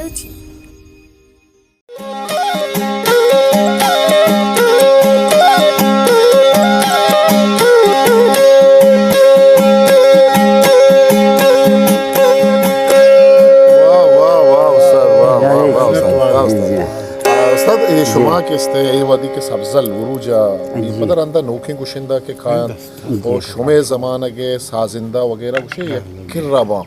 واہ، واہ، واہ، استاد، واہ، واہ، واہ، استاد، واہ، استاد۔ آ، استاد، اے شما کہ استے، اے وہدی کہ سبزل عروج ءَ، اے پدا رندا نوکیں گشندہ کہ کایاں، او شمے زمانگ ءِ سازندہ وغیرہ گوشے یک کرا باں۔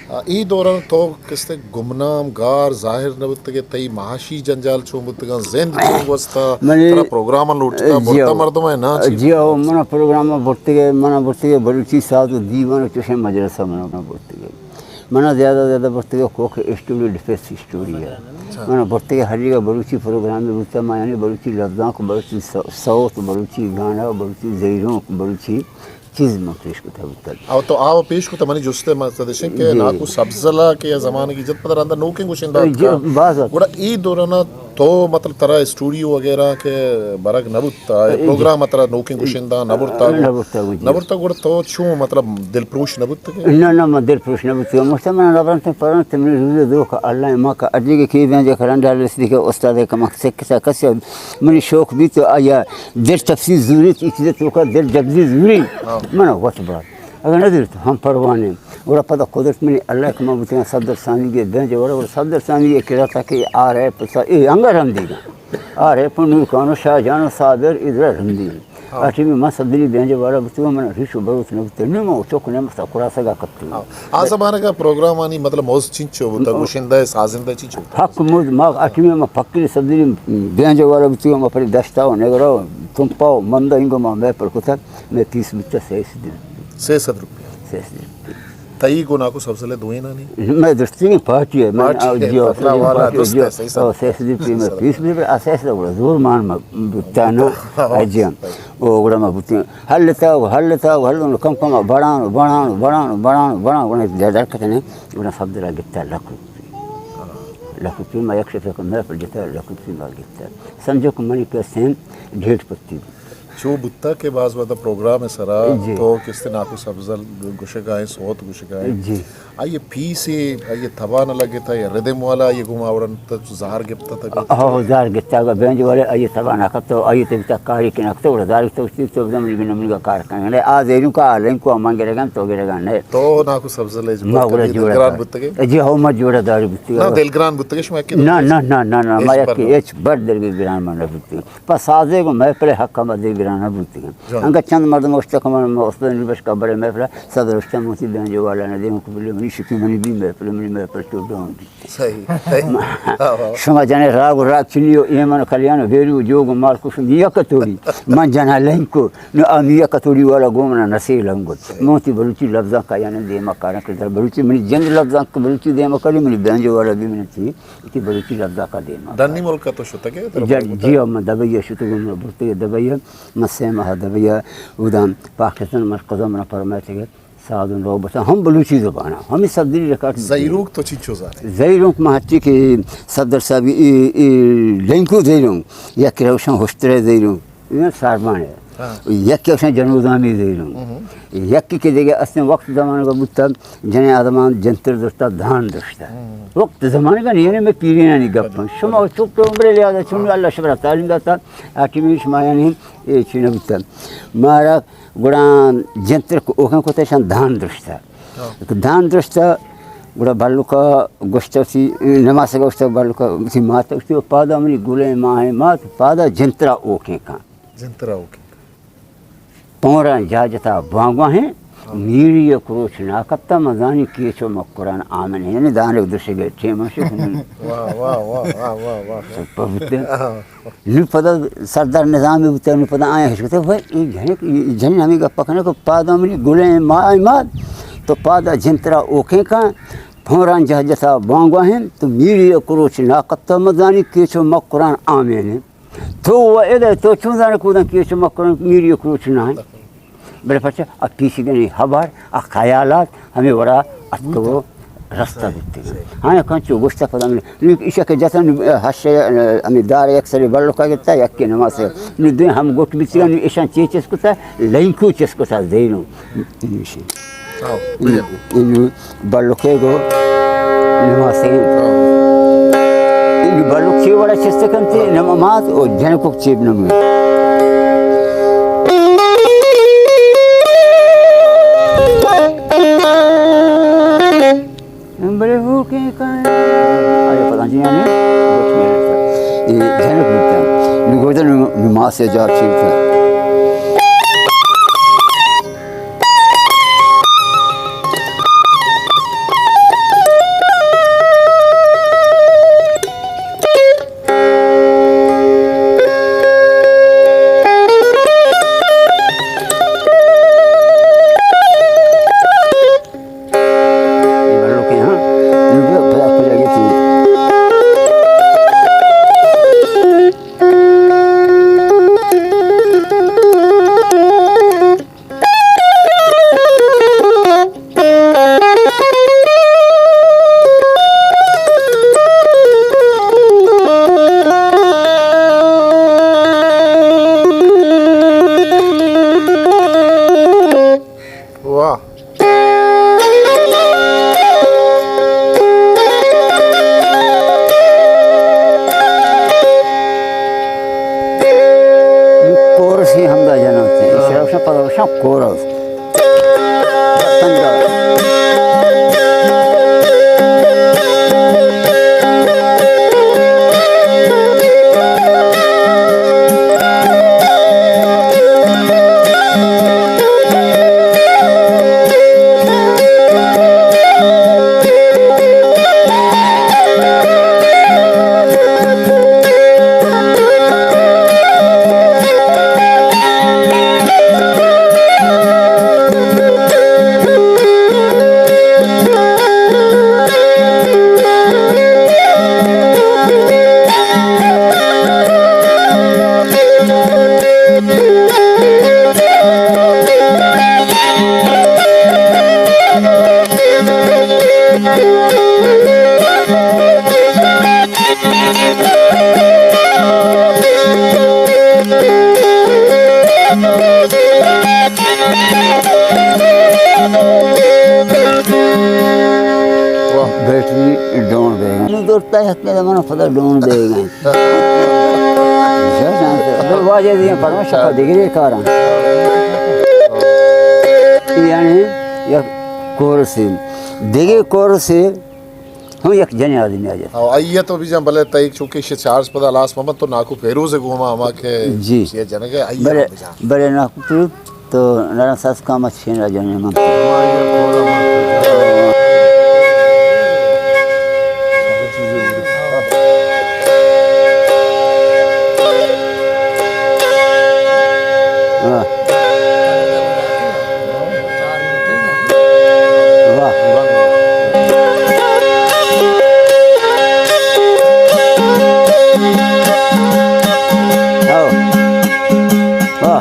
آ، اے دوران تو کستے گمنام گار ظاہر نہ بوتگے، تئی معاشی جنجال چون بوتگاں، زند چون گوستا، منی ترا پروگرام لوٹتا، جی برتا ہو۔ مردم ہے نا چی؟ جی ہو، منا پروگرام برتگے، منا برتگے بلوچی ساز و دیوان و چشیں مجلسہ منا برتگے۔ منا زیادہ زیادہ برتگے کوک اسٹوڈیو، ڈیفنس اسٹوڈیو ہے۔ منا برتگے ہر جگہ بلوچی پروگرام بوتا، ما یعنی بلوچی لبزانک، بلوچی سو-، صوت، بلوچی گانا، بلوچی زیرونک، بلوچی چیز من پیش کتہ بوتگ۔ او تو آو پیش کتہ، منی جست ءِ مقصد اش انت کہ جی۔ ناکو سبزل ءَ کہ زمانگی جت پدا رندا نوکیں گشندہ جی، اتکا۔ باز ات۔ گڑا ای دوران ءَ تو مطلب ترا اسٹوڈیو وغیرہ کہ برگ نہ بوتا، اے جی۔ پروگرام ءَ ترا نوکیں گشندہ نہ برتا۔ نہ برتا، جی۔ نہ برتا، گڑا تو چون مطلب دل پروش نہ بوتگے؟ نہ، نہ، من دل پروش نہ بوتگے۔ مشتا من نبرنت پرنت منی روز دوک اللہ ما کا اجگے کی بین جے کرن ڈال رسدی کہ استاد کمک سکتا کسی منی شوق بیت تو آیا دل تفصیل زوری، چیز توکا دل جبزی زوری۔ ہاں۔ من وت بات۔ اگر نہ دیت، ہم پرواہ نیں۔ گڑا پدا قدرت منی اللہ کہ ما بوتگاں صدر ثانی گے بینج وڑا، گڑا صدر ثانی گے کرا تا کہ آر ایف پسا، اے انگر ہم دیگا۔ آر ایف نور خان و شاہ جان و صابر ادرا رندی۔ ہاں۔ آ ٹیمی ما صدری بینج والا بوتگاں، من ریش و بروت نہ بوتگاں، نو ما چوک نے مسا کراسگا کپتگاں۔ ہاں۔ آ زمانگا پروگرامانی مطلب موز چنچو بوتا، گوشندہ سازندہ چنچو بوتا؟ حق موز ما آ ٹیمی ما فقیر صدری بینج والا بوتگاں، ما پری دشتا و نگرا و تمپا و مندا انگو ما میں پر کتک۔ مئے پیس بوتہ سئے سد۔ سئے سد روپیہ۔ سئے سد روپیہ۔ تئی گوں ناکو سبزل ءِ دوئینانی؟ مئے درستیں پارٹی ہے، من پارٹی ہے، جی، پتلا والا پارٹی، دوست جی، ہے، سئے سد۔ او، سئے سد روپیہ مئے پیس بوتہ، آ سئے سد گڑا زور مان ما بوتہ نا، ہاں، اجی ہم۔ صحیح۔ او گڑا ما بوتہ، ہل تا، ہل تا، ہل کم کم بڑان، بڑان، بڑان، بڑان، بڑان، گڑا در کتنے، گڑا سبزل ءَ گپتہ لکھ روپیہ۔ لکھ روپیہ ما یک شفے کہ مئے پر جتہ، لکھ روپیہ ما گپتہ۔ سمجھو کہ منی پیسے ڈیڑھ پتی بوت۔ چو بوتگ کہ باز وھد ءَ پروگرام ءِ سرا جی۔ تو کستے ناکو سبزل گوشگا ئے، سوت گوشگا ئے۔ جی۔ آئی ءِ پیسے، آئی ءِ تبا نہ لگتہ یا ردم والا آئی ءَ گوما وڑا نہ تو زہر گپتہ تہ؟ ہو، زہر گپتہ، اگہ بینج والے آئی ءِ تبا نہ کپتہ، آئی ءِ تبا کاری کہ نہ کپتہ، وڑا زہر گپتہ، گوشتی تو بزاں منی گنمنی کا کار کنگا نہ ئے۔ آ زیروں کا آ لنکو من گرگاں، تو گرگا نہ ئے۔ تو ناکو سبزل ءَ ما وڑا جوڑا دار بوتگے؟ جی ہو، ما جوڑا دار بوتگے۔ نہ، دلگران بوتگے شما کہ؟ نہ، نہ، نہ، نہ، نہ، ما یک ہچ بر دلگران من نہ بوتگے۔ پہ سازے گوں محفل ءِ حق ءَ ما دلگران نہ بوتگیں۔ جان۔ انگت چند مردم اوشتہ کہ من، من استاد نبشتہ برے محفل ءَ صدر اوشتہ موتی بینجو والا نہ دیم کو بلے منی شکی منی بی محفل، منی محفل تو ڈون بی۔ صحیح، صحیح۔ ہاں، ہاں۔ شما جنے راگ و راگ چنی و ایمن و کلیان و بیری و جوگ و مال کشن یک توڑی۔ من جنا لنکو، نو آ یک توڑی والا گوں منا نسی لنگو۔ صحیح۔ موتی بلوچی لفظاں کا یعنی دیما کارن کہ در بلوچی منی جند لفظاں کہ بلوچی دیما کاری منی بینجو والا بی منی تھی۔ کہ بلوچی لبزانک ءَ دیما۔ ڈنی ملک ءَ تو شتگ ئے؟ جی، جی، من دبئی ءَ شتگ، من برتگ دبئی ءَ، من سہ ماہ دبئی ءَ، اوداں پاکستان مرکز ءَ من پرمائتگ، ساز و نوبت ہم بلوچی زبان ءَ، ہمے صدری ریکارڈ۔ زہیروک تو چنچو زانے؟ زہیروک من ہرچی کہ صدر صاحب ءِ، ءِ، ءِ لینکو زہیروک، یک روشن ہشترے زہیروک۔ اینا ساربان ءَ۔ ہاں۔ یکے اوشان جنودامی زیروں۔ ہم۔ یکے کہ دگہ استیں وقت زمانگ بوتا، جنیں آدمان جنتر درشتا، دان درشتا۔ ہم۔ وقت زمانگ نہیں، یعنی میں پیرینانی گپ ہوں۔ شما چک تو عمر لحاظ چون اللہ شبرا تعلیم داتا، حاکمی شما یعنی اے چی نہ بوتا۔ مارا گڑا جنتر کو اوکن کو تشان دان درشتا۔ ہاں۔ دان درشتا، گڑا بلوکا گوشتا سی، نماز گوشتا بلوکا سی ماتا گوشتی، پادا منی گلیں ماہیں مات، پادا جنترا اوکیں کان۔ جنترا اوکیں کان۔ پوراں جاجتا بانگواہیں، ہاں۔ میری یک روچ ناکپتا، مزانی کیچو مکران آمن، یعنی دانک دوشگے ٹیم شکنی۔ واہ، واہ، واہ۔ سپر بوتے۔ ہاں۔ نو پدا سردار نظامی بوتا، نو پدا آیا ہش کتا، بھائی، اے جنک، اے جن ہمیں گپا کنے کہ پادا منی گلیں ماہ مات، تو پادا جنترا اوکیں کان، پوراں جہجتا بانگواہیں، تو میری یک روچ ناکپتا، مزانی کیچو مکران آمین۔ تو و ادے تو چون زانے کودن کیچو مکران میری یک روچ نہ۔ بلے پرچہ آ پیشیگیں ہبر، آ خیالات ہمیں وڑا اتکگو رستہ بوتگن۔ ہاں، کن چو گوشتہ پدا من، نو ایشا کہ جتن ہشت، ہمیں دار یک سری بلوکا گتا، یکی نماز۔ نو دین ہم گوٹ بیتگن، نو ایشان چی چیز کتا، لینکو چیز کتا، زینو۔ نو ایشی۔ ہاں، بلے۔ نو بلوکے گو۔ نماسگیں۔ ہاں۔ بلوک چی وڑا چست کنتی، نماز و جنکوک چی نماز۔ بلے ہو کے کائیں۔ آیا پتہ نہیں، یعنی، کچھ نہیں رہتا۔ یہ جنک بولتا ہے۔ نگوجن نماز سے جا چیز ہے۔ واہ۔ کورس ہی ہمدا جنگ تے، ہاں۔ شرف شاہ پدا شاہ کورس۔ واہ۔ بیٹری ڈون دے گا۔ نو دور تحت میں من خدا ڈون دے گا۔ واجہ دیاں پرمش کا دگری کاراں۔ یعنی یک کورس، دگری کورس ہم یک جنیں آدمی آ جت۔ او آئی تو بھی جان بلے تئی چونکہ ایشی چارج پدا لاس محمد تو ناکو پیروز گوما ہما کہ جی۔ ایشی جنگ ہے، آئی بلے، ہم بجان۔ بلے ناکو پیروز تو نرم ساز کام اچھے نہ جانے من۔ ہاں۔ واہ۔ ہاں۔ واہ۔ ہاں۔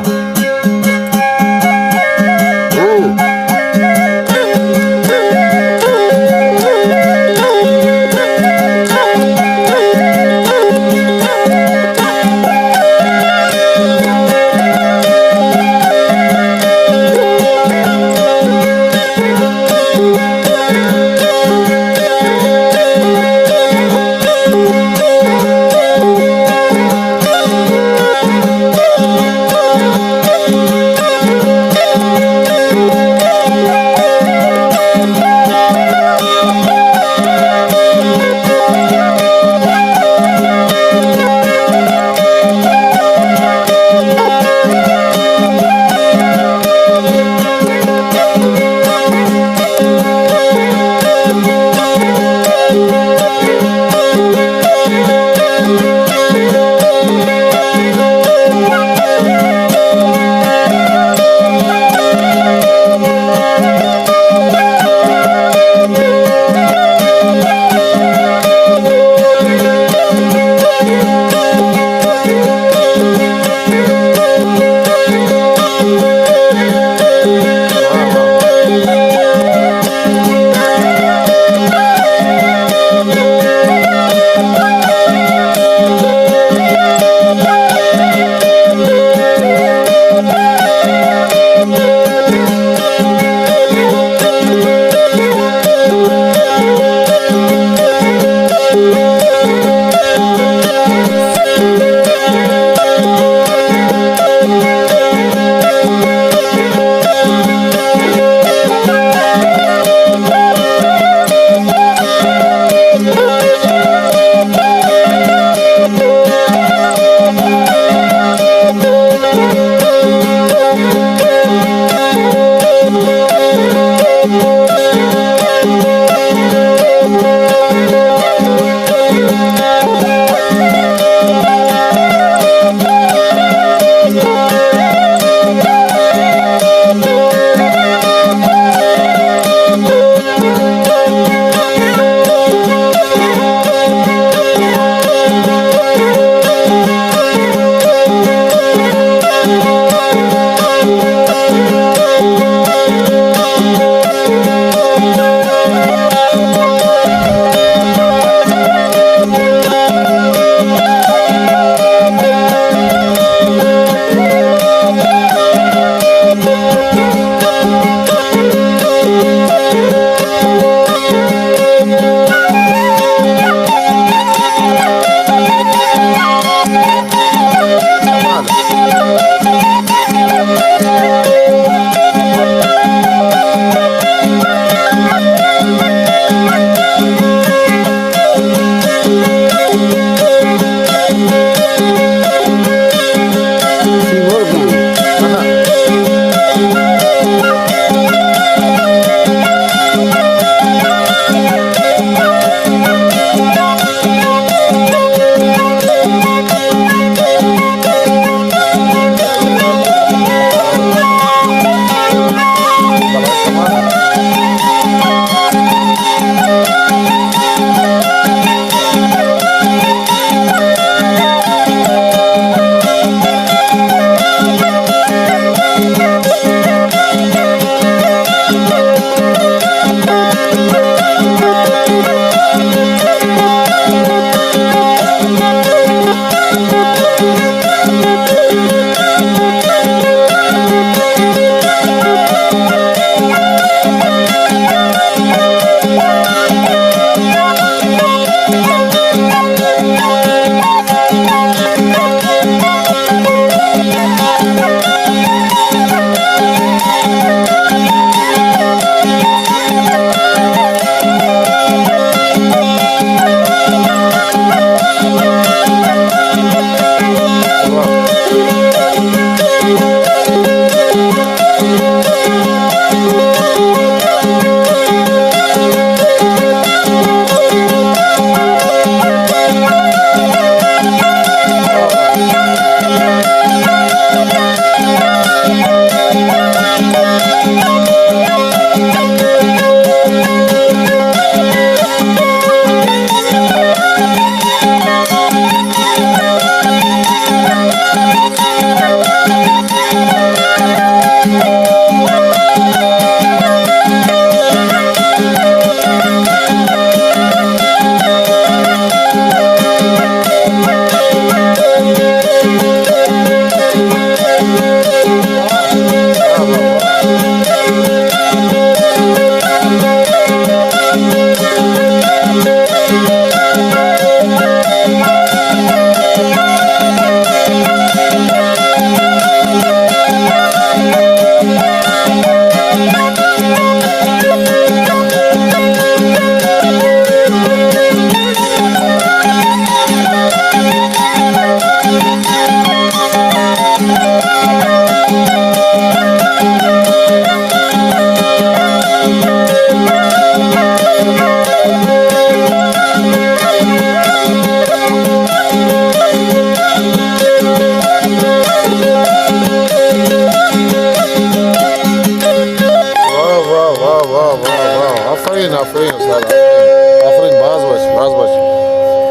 واہ، واہ، واہ، واہ، واہ، واہ۔ آفرین، آفرین استاد، آفرین۔ آفرین، باز وش، باز وش۔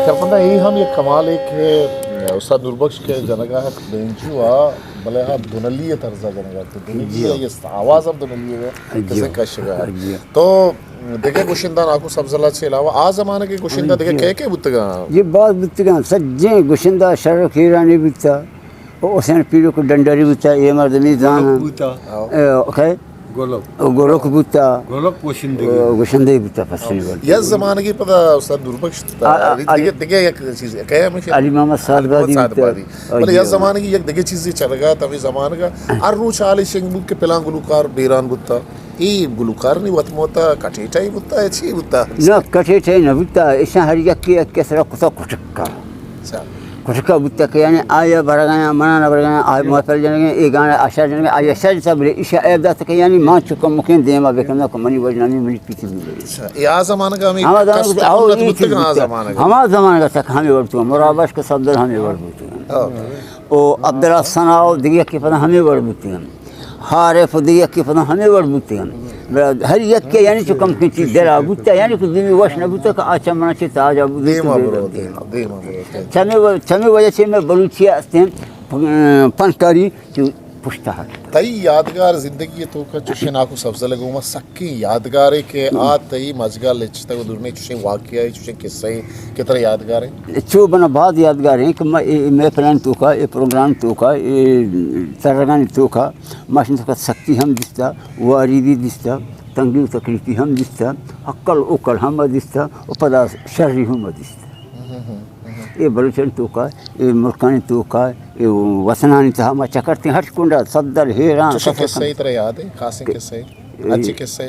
سرپندا، اے ہم یک کمالے کہ استاد نوربخش کہ جنگا ات بینجو آ، بلے آ دونلی طرزا جنگا ات۔ دونلی جی۔ آئی آواز ہم دونلی ہے، جی۔ کسے کشگا۔ جی۔ تو دگہ گشندہ ناکو سبزل ءَ چہ علاوہ آ زمانگ ءِ گشندہ دگہ کئے کئے بوتگاں؟ یہ باز بوتگاں، سجیں گشندہ شرک ایرانی بوتا، و حسین پیرک ڈنڈری بوتا، یہ مردمی زان گلک بوتا۔ اے، کئے؟ گلک۔ گلک بوتا۔ گلک گشندگی۔ گشندگی بوتا پسنی بوتا۔ یا زمانگی پدا استاد نوربخش بوتا۔ آ، آ، دگہ، دگہ یک چیز، کئے ہمیشہ؟ علی محمد سعد علی محمد بادی سعد بوتا۔ بادی۔ آ، بلے جی، یا آ۔ زمانگی یک دگہ چیزی چلگا، تمی زمانگا ہر روچ حالی شنگ بوت کہ پلان گلوکار بیران بوتا۔ اے گلوکارانی وت موتا کٹیٹائی بوتا، اے چی بوتا؟ نہ، کٹیٹائی نہ بوتا، ایشاں ہر یکے یک سرا کتا کٹکا۔ اچھا۔ کٹکا بوتا کہ یعنی آیا برگایا، منا نہ برگایا، آیا محفل جنگے، اے گانا آشا جنگے، آیا شر تا بلے ایشا عیب داتا کہ یعنی ما چکم مکین دیما بکنا کہ منی وجنامی منی پیتی بلے۔ اچھا، اے آ زمانگا ہمیں ہما زمانگا کسب بوتا، او، اے چیز بوتا۔ آ زمانگا۔ ہما زمانگا تک ہمیں ور بوتا، مرابش کہ صدر ہمیں ور بوتا۔ ہاں۔ او عبداللہ ثنا و دگہ یکے پدا ہمیں ور بوتگن۔ عارف و دگہ یکے پدا ہمیں ور بوتگن۔ بلے ہر یکے یعنی چو کم کن چیز درا بوتا، یعنی کہ دیمی وش نہ بوتا کہ آ چہ منا چہ تاجا بوتا دیما دیما برو، دیما۔ دیما برو۔ چمے و-، چمے وجہ چہ میں بلوچی استیں، پ-، پنکاری چو پشتا ہٹ۔ تئی یادگار زندگی توکا چوشیں ناکو سبزل گوما سکیں یادگارے کہ آ تئی مجگا لچتگ و درنے چوشیں واقعہ، چوشیں قصہ کہ ترا یادگار ہیں؟ چو بنا باز یادگار ہیں کہ میں، اے، میں پلان توکا، اے پروگرام توکا، اے ترگانی توکا، ماشین توکا سختی ہم دیستا، واری بھی دیستا، تنگی و تکلیفی ہم دیستا، حقل اوکل ہم دیستا، و پدا شری ہم دیستا۔ اے بلوچانی توکا، اے ملکانی توکا، اے وطنانی تہا ما چکرتیں ہر کنڈا، صدر، ہیران، چوشیں قصہ ترا یاد ہے؟ خاصیں قصہ؟ اچھے قصہ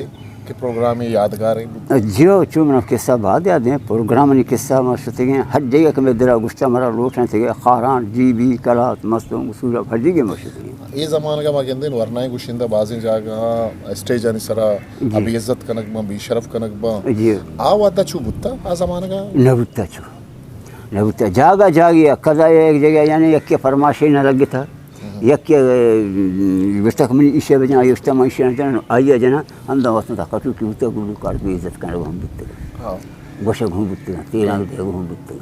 کہ پروگرام یادگار ہیں؟ جیو، چو منا قصہ بعد یاد ہیں، پروگرامانی قصہ ما شتگیں، ہر جگہ کہ میں درا گشتا مرا لوٹن تگے، خاران، جی بی، کلات، مستونگ، سوراب، ہر جگہ ما شتگیں۔ اے زمانگا ما گندیں ورنائیں گشندہ بازیں جاگہاں اسٹیجانی سرا جی۔ بے عزت کنگ باں، بے شرف کنگ باں۔ جی۔ آ وعدہ چو بوتا آ زمانگا؟ نہ بوتا چو۔ نہ بوتا۔ جاگہ جاگہ، قضا یک جگہ، یعنی یکے فرمائشے نہ لگتا۔ یکے گوشتگ من ایشی ءَ بجن، آئی ءَ گوشتگ من ایشی ءَ نہ جناں، آئی ءَ جناں، ہمدا واسطہ تا کٹوکی بوتگ، گلوکار بے عزت کنگ ہم بوتگ۔ ہاں۔ گوشگ ہم بوتگ، تیراگ دیگ ہم بوتگ۔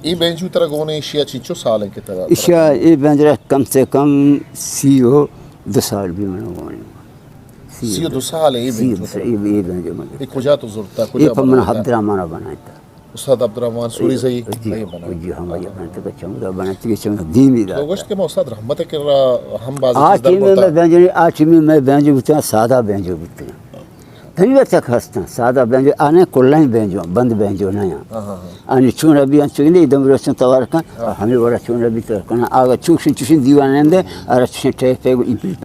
اے بینجو ترا گون ایشی ءَ چنچو سال انت کہ ترا؟ ایشی ءَ اے بینجو را کم سے کم سی و دو سال بی من گون۔ سی و دو سال اے سی و بینجو دو سال، ترا؟ اے، اے بینجو من۔ اے کجا تو زرتا، اے کجا پہ من بناتا؟ عبدالرحمن ءَ بناتا۔ استاد عبدالرحمن سوری زئی، جی، اے بنا۔ جی، ہمائی بناتا کہ چمدا بناتا کہ چمدا دیمی تو داتا۔ گوشت کہ ما استاد رحمت ءِ کرا ہم باز آ چیز در ٹیم ءَ برتا۔ مئے بینجو، آ ٹیم ءَ مئے بینجو بوتگ، سادہ بینجو بوتگ۔ تنی وقت تک ہستاں، سادہ بینجو، آنے کلیں بینجو، بند بینجو نہ آں۔ ہاں، ہاں، ہاں۔ آنے چون ابھی انچو نہیں، دم روشن توار کن، ہاں۔ ہمیں بڑا چون ابھی توار کن، آگا چوشن، چوشن دیوان اندے، اور چوشن ٹیپ پہ ایمپلیمنٹ